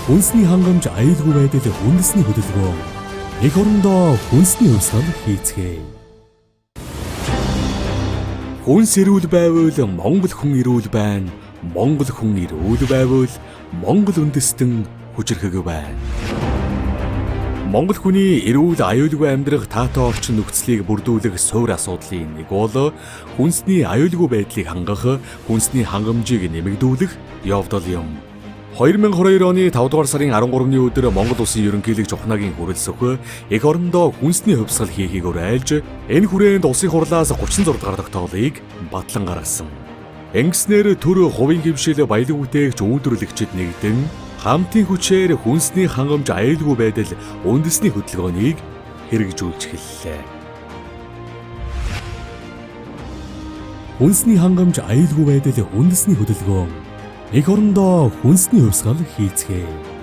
Хүнсний хангамж, аюулгүй байдал үндэсний хөдөлгөөн. Эх орондоо хүнсний хувьсгал хийцгээе. Хүнс эрүүл байвал Монгол хүн эрүүл байна. Монгол хүн эрүүл байвал Монгол үндэстэн хүчирхэг байна. Монгол хүний эрүүл аюулгүй амьдрах таатай орчин нөхцөлийг бүрдүүлэх суурь асуудлын нэг бол хүнсний аюулгүй байдлыг хангах, хүнсний хангамжийг нэмэгдүүлэх явдал юм. 2022 оны 5 дугаар сарын 13-ны өдөр Монгол Улсын ерөнхийлөгч Ухнагийн хүрэлсэх эх орондоо хүнсний хувьсгал хийхийг уриалж, энэ хүрээнд Улсын хурлаас 36 дугаар тогтоолыг батлан гаргасан. Ингэснээр төр хувийн хэмшил баялаг бүтээгч үйлдвэрлэгчид нэгдэн хамтын хүчээр хүнсний хангамж, аюулгүй байдал үндэсний хөдөлгөөнийг хэрэгжүүлж эхэллээ. Хүнсний хангамж, аюулгүй байдал үндэсний хөдөлгөөн. Эх орондоо хүнсний хувьсгал хийцгээе.